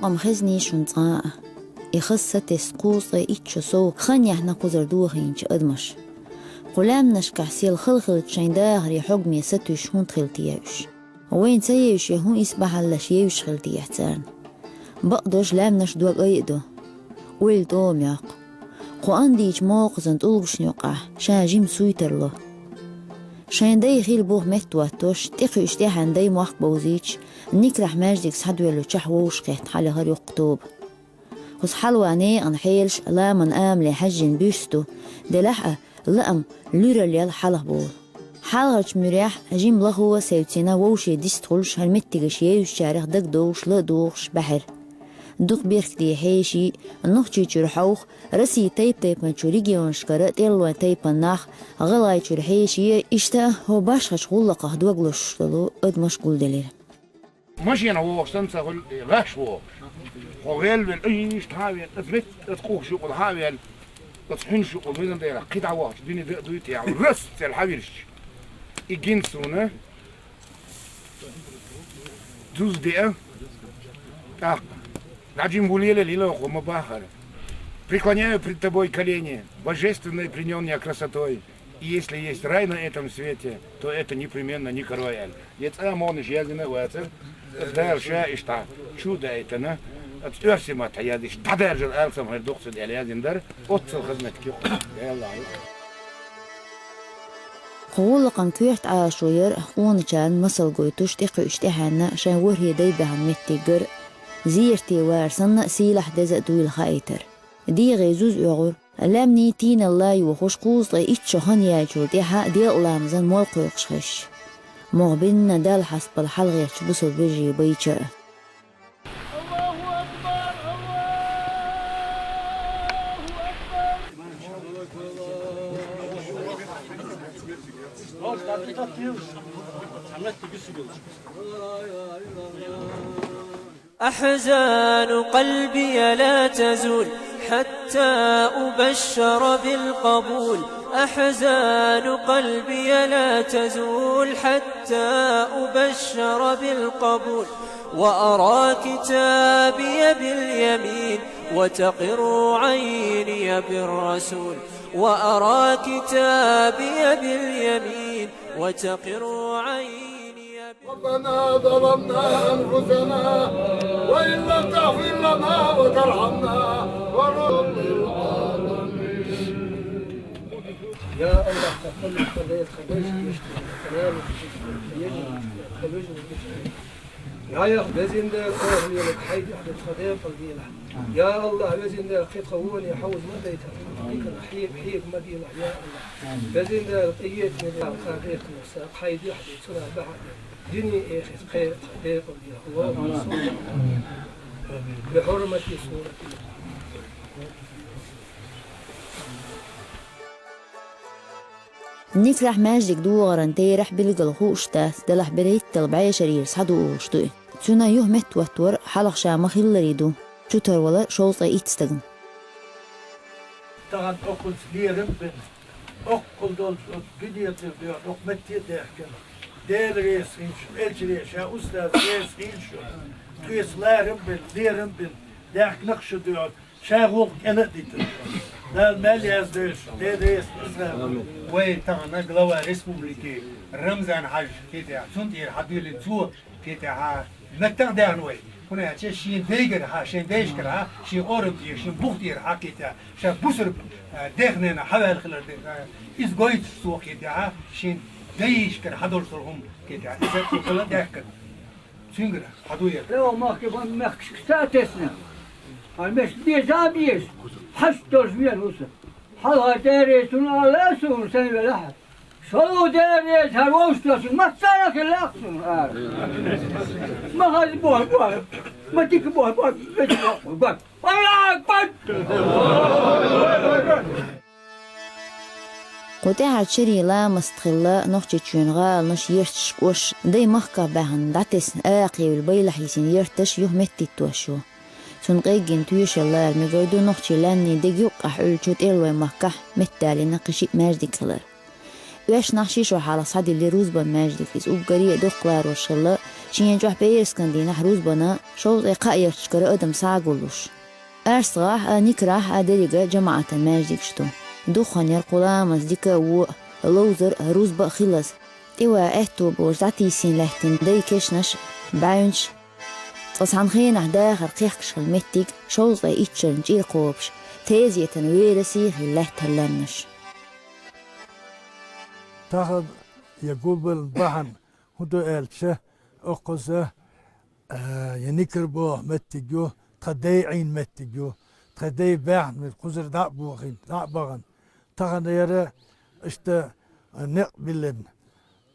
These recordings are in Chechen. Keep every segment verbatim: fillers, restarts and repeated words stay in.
Къам хезний шун цӀа а. И хаза сатесса кхузткъе итт шо сов хан яхьна кхузара дохийнача адамаша. Кху лаьмнашкахь сел хала хилча шайн дахаре хьогаме сатуьйсуш хӀунда хила теша уьш? Вайна ца евзаш я хӀун исбахьаллаш евзаш хила теша царна? Бакъдолуш лаьмнаш дог айа а до. Ойла тӀома йоккху. Кху андийчу мокхазан тӀулгашна юкъахь ша жима суй тарло. Шайн дай хила буха меттахӀоттош, тӀекхуьуш тӀаьхьенна дай мохк бовзийча, Никрахь маьждиг схьадоьллучохь вовшахкхетта хьалехара йоккха тоба. Кхуза хьалаван некъан хьелаш ламан амале хьаьжжина буьрса ду, делахь а, лаам луьраллел хьалха бовла. Хьалхарчу муьрехь жима лахо а севцина вовшийн дистхуьлуш хӀара меттигаш евзачарех дагадовлуш ла а дохуш баьхьира. Дукха бехкедий хьеший, Нохчийчуьра хьовха, Россин тайп-тайпанчу регионашкара тӀеллойн тайпанан нах, ГӀалгӀайчуьра хьеший а, иштта хӀо башхачу гӀуллакхах дог лозуш долу адамаш гулделира. Машенахь вогӀуш санна ца хуьлу, гӀаш вогӀуш. Хьо гӀелвелла, ай, иштта хьан а вен, аса метта, аса къухаш юкъал хьан а вел, аса хьуьнаш юкъал мизан дера, кхидӀа вахча, дуьне дан а дуй те, хьан рас цӀел хьан виршча. И гина суна, дуза деа, тӀаккха. ДӀаджин вулелал йила хӀума бахара. Преклоняю пред тобой колени, божественной пленённая красотой. И если есть рай на этом свете, то это непременно Никарой аьлла. Я цӀа а монаш яздина а вацара, аса Дала ша иштта чу а даийтина, аса оьрсийн маттахь яздеш, дӀадаржал алсам хӀара дукха ца дела яздина дара, оццал хазметтиг ю. Кху гӀуллакхан коьрта Ӏалашо яра къоначарна масал гойтуш тӀекхуьуш тӀаьхьенна шайн ворхӀе дай баьхна меттиггара, зерате вара санна а сийлахь деза а дуйла хаийтар. ДегӀе зуза оьгӀура, лаьмнийн тийналла йохуш кхузткъе итт шо хан яьллачул тӀаьхьа делкъа ламазан молла кхойкхуш хезча. Муха бинна Далла хьастабала хьалхарчу бусалба вежарий байча а. أحزان قلبي لا تزول حتى أبشر بالقبول. أحزان قلبي لا تزول حتى أبشر بالقبول. وأرى كتابي باليمين وتقر عيني بالرسول. وأرى كتابي باليمين وتقر عيني ربنا ظلمنا أنفسنا وإن لم تغفر لنا وترحمنا ونكن من الخاسرين. يا الله، تقبل الصلاة، قبل الصلاة، قبل الصلاة. يا يا، بزين ده، أوه، يا لك، حيدي، أحد صديق الديلة. يا الله، بزين ده، قيت قووني، حوز ما بيتها. قيت رحيم، حيك ما ديلة، يا الله. بزين ده، قيت من الأرقام، قيت نفسها، حيدي، أحد صلاة بحد. ديني، إيه، خير، صديق الديلة. اللهم صل على محمد. بحرمة سورة. Никрахь маьждиг догӀаран терахь билггал хууш дац, делахь берхӀиттал бӀешарийра схьадугӀуш ду и. Цуьнан юха меттахӀоттор хьалха ша ма-хилларе ду, чу тарвала шовзткъе итт стагана. Тахана оккхуза лерам а бина, оккхул долчу оцу дуьнен тӀера доьгӀна, окху метте а даьхкина, Дела реза хуьлда шуна, элчане ша устаз реза хуьлда шуна, тхоьца ларам а бина, лерам а бина, даьхкина-кх шу доьгӀна. Ша гӀуллакх кӀела а дитина. Дала мел яздойла, Дела реза хуьлда. Вай тахана глава республики Рамзан-Хьаьжа кхетахь, цунна тӀера хьадуьйлина цо кхетахь, меттах а даьхна вай. ХӀунда аьлча шен дайгара хьа, шен дайшкара хьа, шен орам тӀера, шен бух тӀера хьа кхетахь, ша бусурба, а, дехнена хьаваьлла хилар де, а, иза гойтуш цо кхетахь, шен дайшкара хьадолуш долу хӀума кхетахь, иза цо хила даьхкина. Цуьнгара хьадуьйла. Тхо махкахь бан мехкашка ца а тесна. Хьан мешка деза а беза. Хьашт долуш вен хӀуса. Хьалха дерриг цунна ала а суна сайн велахь. Шолу дерриг хӀара вовшахтоьхча, маттара а хилла а суна ара. Ма хаза боху, боху. Ма дика боху, боху. Аллаху акбар! Кху тӀаьхьарчу шерийн ламаст хилла Нохчийчоьнан гӀаланаш, ерташ, кӀош, дай махках баьхна дӀатесна акхаевлла байлахь йисина ерташ юха меттахӀиттош ю. Цунна къеггина тоьшалла лара мегар ду нохчийн лаьмнийн деган юккъехь Ӏуьллучу тӀеллойн махкахь меттадалийна кхин шиъ маьждиг хилар. Оьшнахь ши шо хьалха схьадиллира рузбан маьждиг, иза уггаре а доккха ларош хилла, Шен чохь пӀераскан дийнахь рузбана шовзткъе кхоъярчу кара адам схьагуллуш. Арстагахь а, Никарахь а деррига жамаӀатан маьждигаш ду. Духхьанера кху ламаз дика а, вон а, ловзар а, рузба а хилаза, тӀе ван аьтто болуш дӀатийсина лаьттина дайн кешнаш а, бӀаьвнаш а. Цкъа цхьана хенахь дахар кхехкаш хилла меттиг шовзткъе итт шарна чӀир кхобуш, тезетан верасе хилла лаьттара лаьмнаш. Тахана я гулбеллан бахьана хӀун ду аьлча, оккхуза, а, я Никар боху меттиг ю, тхан дайн Ӏийна меттиг ю, тхан дайн баьхна меттиг, кхузара дӀа а бохийна, дӀа а бахана. Тахана яра иштта, а, некъ биллина,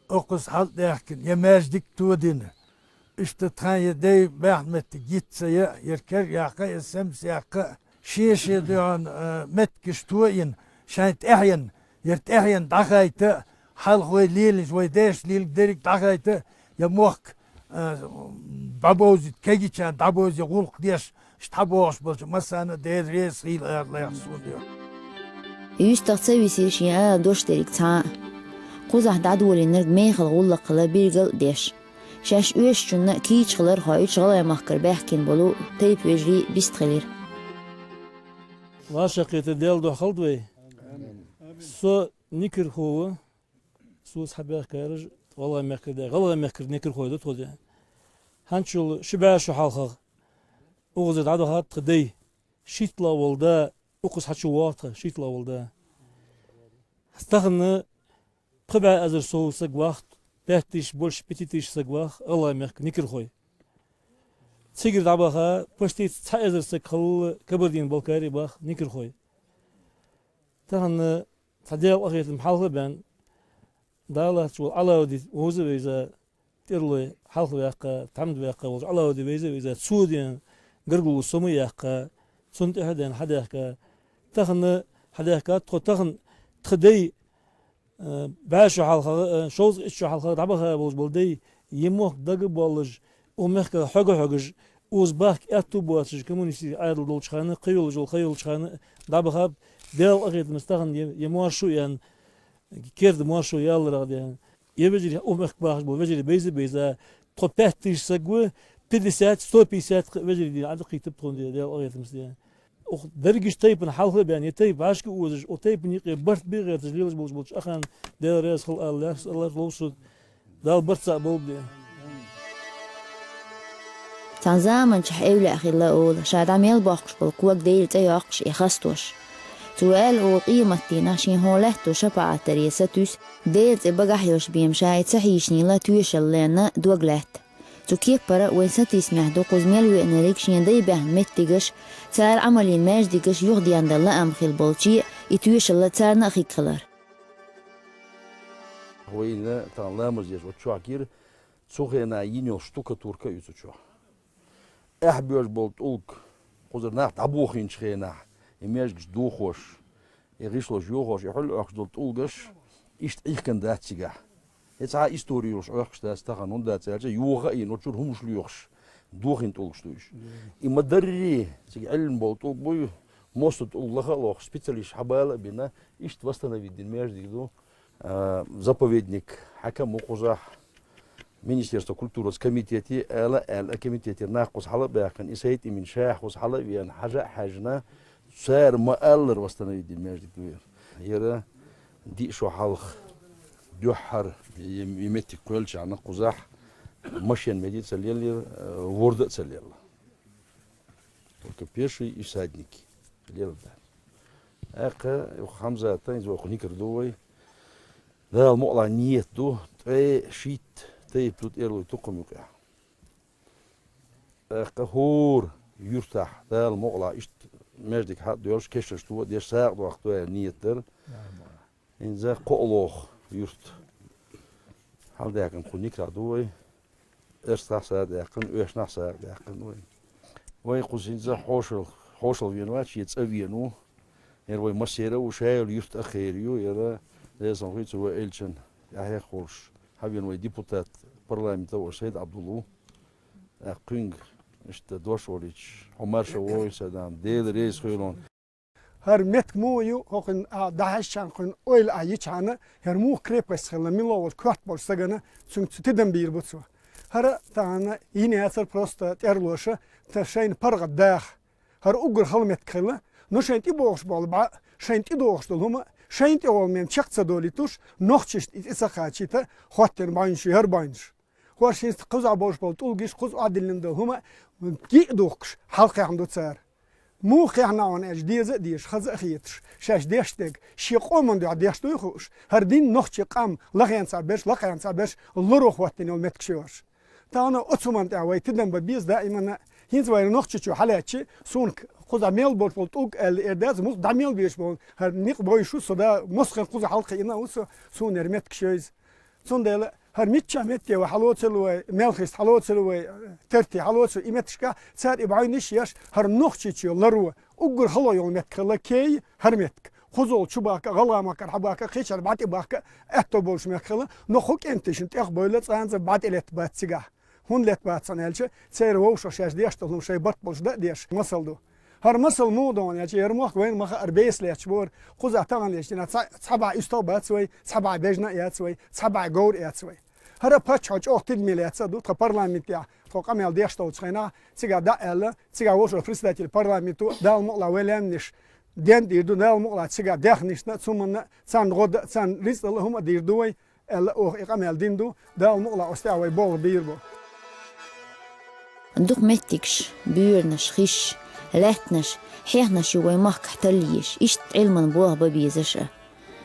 оккхуза хьал а даьхкина, я маьждиг а тодина. Иштта тхан я дайн баьхна меттиг йиц ца яа, яра кер а яккха, я самс яккха а, шен-шен дуьхьал, а, меттигаш тоийна, шайн тӀаьхьенна, яра тӀаьхьенна дӀахайта, хьалха вай лелийча, вай дешна лелийча дерриг дӀахайта, я мохк, а, дӀабовзийта, кегийчарна дӀабовзийта гӀуллакх деш, иштта хьабохуш болчу массарна а Дела реза хуьлда аьлла лайх суна дуьхьа. Юьстах ца висира шен ала дош дерриг цхьа а. Кхузахь дӀадолийнарг мехала гӀуллакх хилла билгал а деш. Шаьш оьшучунна кийча хилар хоуьйтуш ГӀалгӀай махкара баьхкина болу тайпа вежарий бист хилира. Ваша кхета Дела дуьхьа хилда вай. Со Никархо ву, со схьабаьхкараш ГӀалгӀай мехкара де, ГӀалгӀай мехкара Никархой ду тхо де. ХӀанчул ши бӀе шо хьалхагӀа оьгӀазе дӀадахар тхан дай, шийтталгӀа волу да, укхаза хьачу вогӀу тхан шийтталгӀа волу да. Тахана пхи бӀе эзар сов саг ваха, пять тысяч больше пяти тысяч саг ваха ГӀалгӀай мехка Никархой. Цигара дӀабаха почти цхьа эзар саг хилла Кабардино-Балкари баха Никархой. Тахана цхьа Дела къахетам хьалха а бен, Даллахчу волу Ӏалауди вовза а вевза, тӀерлой хьалха ваьккха, тхьамда ваьккха волчу Ӏалауди вевза а вевза, цо ден гаргало сома а яьккха, цунна тӀаьхьа а ден хьадаьхка. Тахана хьадаьхка тхо, тахана тхан дай, а, бӀе шо хьалха, а, шовзткъе итт шо хьалха дӀабаха болуш болу дай, я мохк дага а боллуш, укх мехках хьоьга а хьоьгуш, укхаза бахка аьтту а боцуш, коммунистийн Ӏедал долчу хенахь, кхин йолуш йолу, кхин йолчу хенахь дӀабаха, Дела къахетамца тахана я, я маршо а яьлла, керда маршо ялларх а ден. Я вежарий, укх мехках бахаш болу вежарий бевза а бевза, тхо пять тысяч саг ву, пятьдесят, сто пятьдесят кхин вежарий ден, Ӏадда кхийтта тхуна ден, Дела къахетамца ден. Укх дерригачу тайпана хьалха а бен, я тайпа вӀашка а озуш, укх тайпанна юкъе барт бен гӀерташ лелаш болуш болчу аханна Дела реза хуьлда аьлла лаьрра, Аллах ловзуьйту. Далла барт цхьаъ болба де. Цхьана заманчохь эвлаъ хилла олу, ша дӀа мел боккхуш болу ког Делан цӀе йоккхуш и хастош. Цо аьлла олу къематдийнахь шен хьо лаьтто шапаӀат даре сатуьйсу, Делан цӀе багахь йолуш бен ша и ца хьийшинийла тоьшалла лаьнна дог лаьтта. Цу кеппара вайн сатийсамехь ду кхуза мел веанариг шен дай баьхна меттигаш, цара Ӏамалйина маьждигаш юхадендан лаам хилла болче, и тоьшалла царна а хиг хилар. Вайна тахана ламаз деш оцу чохь гира, цу хенахь йина йолу штукатурка а ю цу чохь. Эхь боьжна болу тӀулг, кхузара нах дӀабохийначу хенахь, и маьждигаш дохош, и гӀишлош йохош, и хьуьлла Ӏохкуш долу тӀулгаш, иштта Ӏихкина дац цигахь. И цхьа а истори йолуш Ӏохкуш дац тахана, хӀунда аьлча йоха а йина, оцу чуьра хӀумаш лоьхуш, дохийна тӀулгаш ду уьш. И ма-дарра, цига Ӏиллина болу тӀулг буй, мостагӀа тӀулг лаха а лохуш, специалисташ хьабала а бина, иштта восстановить дина маьждиг ду. А, заповедник хьаькам ву кхузахь, Министерство культурас комитете ала а аьлла, комитетера нах кхуза хьала а баьхкина, и Сайт-Эмин ша кхуза хьала а веана, хьажа а хьаьжна, цара ма-аллара восстановить дина маьждиг ду яра. Яра диъ шо хьалха дуьххьара и, и меттиг кхоьллачхьана кхузахь машен меди ца леллера, э, ворда а ца лелла. Только пеший и всадник лелла дац. ТӀаккха юха Хьамзата, иза вай кху Никар ду вай. Дала мукъалахь ниет ду, ткъе шийтта тайпа ду тӀерлой тукхам юкъехь. ТӀаккха хӀора юьртахь Дала мукъалахь иштта маьждиг хьа а доьллуш, кешнаш тӀо а деш, сагӀа дохку аьлла ниет дара. ХӀинца кхоалгӀа юрт хьалдаьккхина кху Никарахь ду вай. Эрсанахь сагӀа даьккхина, оьшнахь сагӀа даьккхина вай. Вай кхуза хӀинца хьошалла, хьошалла веана вац, шен цӀа веана ву. ХӀара вай массеран а ву, ша йолу юрт а кхеран ю, хӀара Делан сов хуьйцу вай элчан тӀаьхьех волуш, хьавеана вай депутат парламента волуш Сайд-Абдул ву. ТӀаккха кхуьнга иштта дош волуьйтуш, хьо марша вогӀий, Садам, Дела реза хуьлда хьуна. ХӀара меттиг муха ю, хӀокхуьнан а дӀахьаьжчхьана, кхуьнан ойла а йичхьана, хӀара муха крепость хилла, мила волу коьрта болчу стагана, цуьнга цу тидам бийр бу цо. ХӀара тахан йина яцар просто тӀерлоша, та шайна паргӀат даха. ХӀара уггар хала меттиг хилла, но шайна тӀебогӀуш бола бӀа, шайна тӀедогӀуш дола хӀума, шайна тӀегӀолла мем чакх ца долуьйтуш, нохчашна и тӀе ца кхачийта, хоттина бӀаьвнаш ю хӀара бӀаьвнаш. ХӀорш хӀинца кхузахь болуш болу тӀулгаш, кхуза Ӏодиллина долу хӀума гиъ духкуш, хьалакхехна ду цара. Муха хехна а ван аьлча, деза а дезаш, хаза а хеташ, шаьш деш дерг, шен къоман дуьхьа деш дуй хууш, хӀара дин нохчийн къам лахенца берш, лакхенца берш, лоро хӀоттийна йолу меттигаш ю хӀорш. Тахана оцу хӀуманна тӀехь вай тидам бан беза даимана, хӀинца вай Нохчийчу хьалаьцча, суна кхузахь мел болуш болу тӀулг аьлла эр дац, муха дӀа мел беш болу, хӀара некъ бойуш ву со да, мосхен кхузахь хьалакхиъна а ву со, суна эр меттигаш ю иза. Цундела хӀара миччахь метте вай хьалоцурла вай, мелхист хьалоцурла вай, терти хьалоцурла и меттигашкахь, цара и бӀаьвнаш еш, хӀара Нохчийчу ларво, уггар хала йолу меттиг хилла кей хӀара меттиг. Кхузахь чу бахка, гӀалгӀай махкара хьабахка, кхечара бӀа тӀе бахка, аьтто болуш меттиг хилла, но кху кӀенташна тӀехбевлла цкъа а бӀа тӀелетта бац цигахь. ХӀунда летта бац аьлча, церан вовшах шаьш деш долу хӀума шайн барт болуш дан а деш, масал ду. ХӀара масал муха ду аьлча, хӀара мохк вайна ма хаара беса лаьтташ бара, кхузахь тахана лаьтташ дина, цхьа, цхьа бӀе уьстагӀ а бац вай, цхьа бӀе бежана а яц вай, цхьа бӀе говр а яц вай. ХӀара паччахьо чӀогӀа тидаме лаьцна а ду, тхан парламентехь, тхо къамел деш долчу хенахь, цигахь дӀа а аьлла, цигахь вовшах председатель парламента, Дала мукъалахь вай лаьмнаш ден дийр ду, Дала мукъалахь цигахь даьхнашна а, цуманна а, царна гӀо дан а, царна рицкъ дала а хӀума а дийр ду вай, аьлла, оха и къамел дина ду, Дала мукъалахь оцу тӀехь вай болх бийр бу. Дукха меттигаш, боьранаш, хиш, лаьттанаш, хьехнаш ю вай махкахь талла езаш, иштта Ӏилман болх бан безаш а.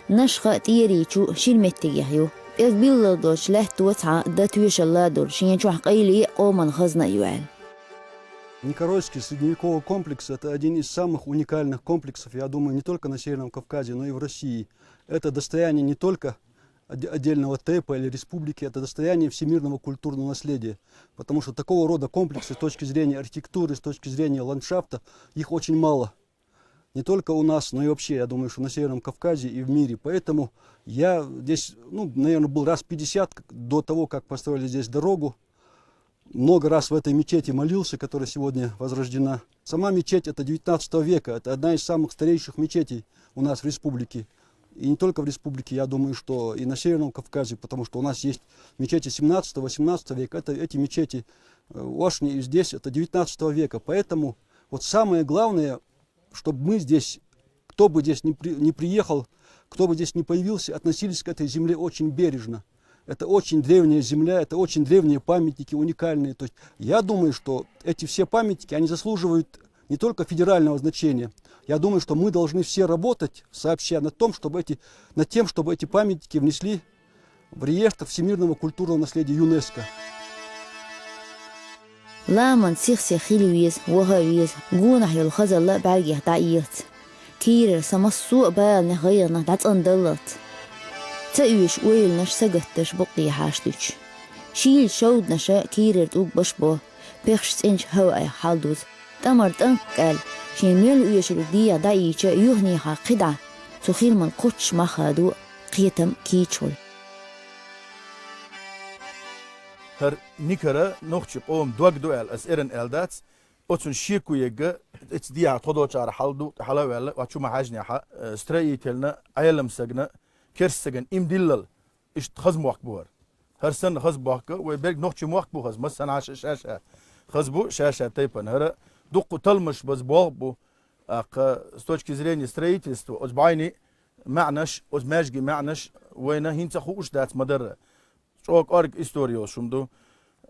Нашха а, ТӀерийчу а шина меттигех ю. ПӀерг биллал долчу лаьтто цхьа дан тоьшалла а долу, шен чохь къайле а, къоман хазна а ю аьлла. Никорольский средневековый комплекс — это один из самых уникальных комплексов, я думаю, не только на Северном Кавказе, но и в России. Это достояние не только отде-, отдельного тейпа или республики, это достояние всемирного культурного наследия. Потому что такого рода комплексы с точки зрения архитектуры, с точки зрения ландшафта, их очень мало. Не только у нас, но и вообще, я думаю, что на Северном Кавказе и в мире. Поэтому я здесь, ну, наверное, был раз пятьдесят к-, до того, как построили здесь дорогу. Много раз в этой мечети молился, которая сегодня возрождена. Сама мечеть — это девятнадцатого века, это одна из самых старейших мечетей у нас в республике. И не только в республике, я думаю, что и на Северном Кавказе, потому что у нас есть мечети семнадцатого, восемнадцатого века. Это эти мечети, э, Ошни и здесь, это девятнадцатого века. Поэтому вот самое главное, чтобы мы здесь, кто бы здесь ни при-, ни приехал, кто бы здесь ни появился, относились к этой земле очень бережно. Это очень древняя земля, это очень древние памятники, уникальные. То есть я думаю, что эти все памятники, они заслуживают не только федерального значения. Я думаю, что мы должны все работать сообща над том, чтобы эти, над тем, чтобы эти памятники внесли в реестр всемирного культурного наследия ЮНЕСКО. Ламан сих-сиха хила веза, ваха а веза, гонах йолу хазалла бӀаьргех дӀаэцалц. Кийрара сан массо а баланех, гӀайгӀанах дӀацӀандаллалц. Ца оьшу ойланаш, сагатдеш букъ дехьаш дуьтуш. Шийлачу шовданаша кийрара тӀулг баш бо, пехаш цӀеначу хӀаваех хьалдузу. ТӀамар тӀанккъа аьлла, шен мел оьшург дегӀ дӀаийча, юханехьа кхидӀа цу хиламан кхоччуш мах хадо, кхетам кийча хуьлу. ХӀара никара нохчийн къоман дог ду аьлла, ас эрна аьлла дац. Оцунна шеко егга, эцца дехьа тхо долчара хьал ду, хьала а ваьлла, вай чу ма хьаьжнехьа, э, строительна, Ӏелам сагна, керста сагана им диллал, иштта хаза мохк бу хӀара. ХӀара санна хаза бохка, вай берг нохчийн мохк бу хаза, массанхьа ша-ша-ша. Хаза бу ша-ша тайпана. ХӀара дуккха талламаш база болх бу, аккха, с точки зрения строительства, оцу бӀайни маьӀнаш, оцу маьжги маьӀнаш вайна хӀинца а хууш дац ма-дарра. ЧӀогӀа кӀорга истори йолуш хӀума ду.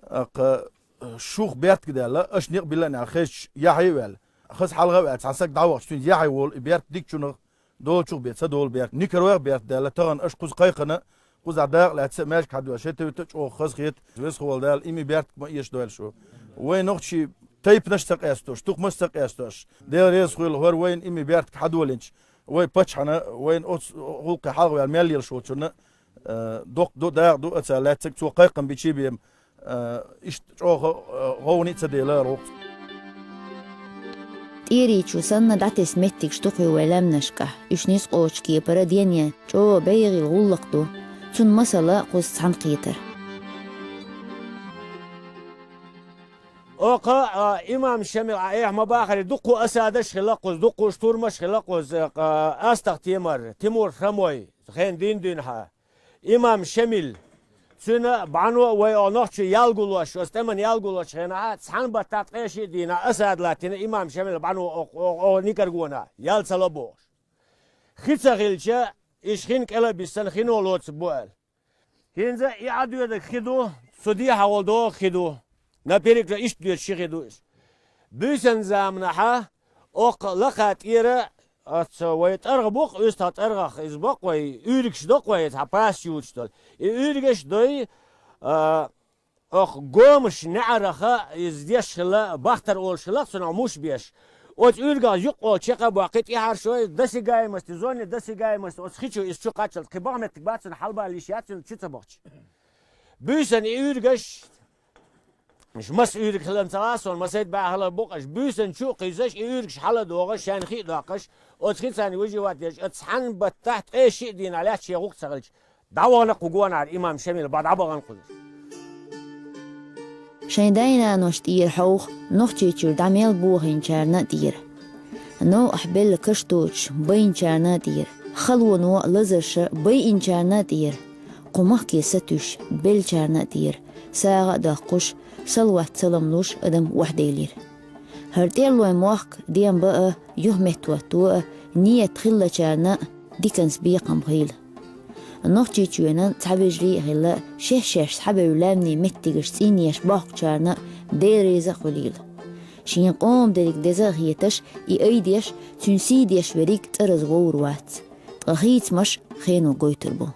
Аккха, шух бертиг даьлла, аша некъ биллан аьлла, хезча, яхье а ваьлла. Хаза хьалха а ваьлла, цхьа саг дӀавахча, цуьнца яхье волу и берт дикачунах долчух бен, ца долу берт. Никаройх берт даьлла, тахана аша кхуза кхайкхина, кхузахь дакъа лаьцна а, маьжга хьадоьлла, шен тевта чӀогӀа хаза хета. Веза хьо волу Дала, и ми берт ма эшадойла шу. Вайн нохчий тайпанаш ца къестош, тукхамаш ца къестош. Дела реза хуьлда хӀара вайн и ми берт хьадолийначу вай паччахьна, вайн оцу гӀуллакхе хьалха ваьлла мел лелаш волчунна, э, доккха ду, дакъа ду, аца лаьцнарг цо кхайкхам бичий бен, э, иштта чӀогӀа, э, гӀовгӀане а ца делара гӀуллакх. ТӀерийчу санна дӀатесна меттигаш ду кхуьй вай лаьмнашкахь, уьш ницкъ кхочу кепара дене, чӀогӀа бегӀийла гӀуллакх ду. Цунна масала кхуза цхьаьнакхетар. Оха, а, имам Шамил, а, эхь ма бахаре, дуккха осадаш хила кхуза, дуккха штурмаш хила кхуза, а, Астахтемар, Тимур Хромой, хен дин дуьйна хьа. Имам Шамил, Цуьнан бӀано вай оха нохчий ялгулош, оцу тӀеман ялгулочу хенахь, цхьана баттахь ткъе шиъ дийнахь осада латтийна имам Шамил бӀано оха, оха, оха Никарагонехь, ял ца ло бохуш. Хи ца хилча, иша хин кӀела а биссина, хино лоцург бу аьлла. ХӀинца и Ӏадоьдург хи ду, цу дехьа волу догӀу хи ду. Наперекра иштта доьду ши хи ду иза. Буьйсанна заманахьа окху лакха тӀера, оцу вай тӀаргӀа бу-кх, уьстагӀ тӀаргӀах иза боккху вай, уьйригаш доккху вай, цхьа пас чу юьтуш долу. И уьйригаш дой, а, окху гомаш неӀараха иза деш хилла, бахтар олуш хилла, цунах муш беш. Оцу уьйригах юккъехула чекх а боккхий, тӀаьхьарчой досягаемости, зоне досягаемости, оцу хи чу иза чу кхаччалц, кхин бакъ меттиг бац цунна, хьалабала йиш яц цуьнан чу ца бахча. Буьйсанна и уьйригаш, маса уьйриг хиларна ца гӀа суна, масех бӀе хилар бу-кх, аша буьйсанна чу а кхуьйсуш, и уьйригаш хьала а догӀуш, шайна хи а доккхуш, оцу хицанна виживать деш, оцу цхьана баттахь ткъе шиъ дийнахь лаьцна шен гӀуллакх ца хилча, дӀавахана кху гонахьара имам Шамил, бан дӀабахана кхузара. Шайн дай-нанош тӀера хьовха, Нохчийчуьра дӀа мел бохийначарна а тӀера. Новкъахь белла каш доцуш байначарна а тӀера, халоно а лазарша байинчарна а тӀера, кху махке сатуьйсуш беллачарна а тӀера, сагӀа а доккхуш, салават-салам луш адам охьаделира. ХӀара тӀеллойн мохк ден бан а, юха меттахӀотто а, нийят хиллачарна а диканца бекхам хийла. Нохчийчоьнан цхьа вежарий а хилла, шаьш-шаьш схьабевлла лаьмнийн меттигаш цӀийнъеш бохкучарна а Дела реза а хуьлийла. Шен къоман дерриг деза а хеташ, и айдеш, цуьнан сий деш верриг цӀараза вовр вац. Ткъа хийцамаш хено гойтур бу.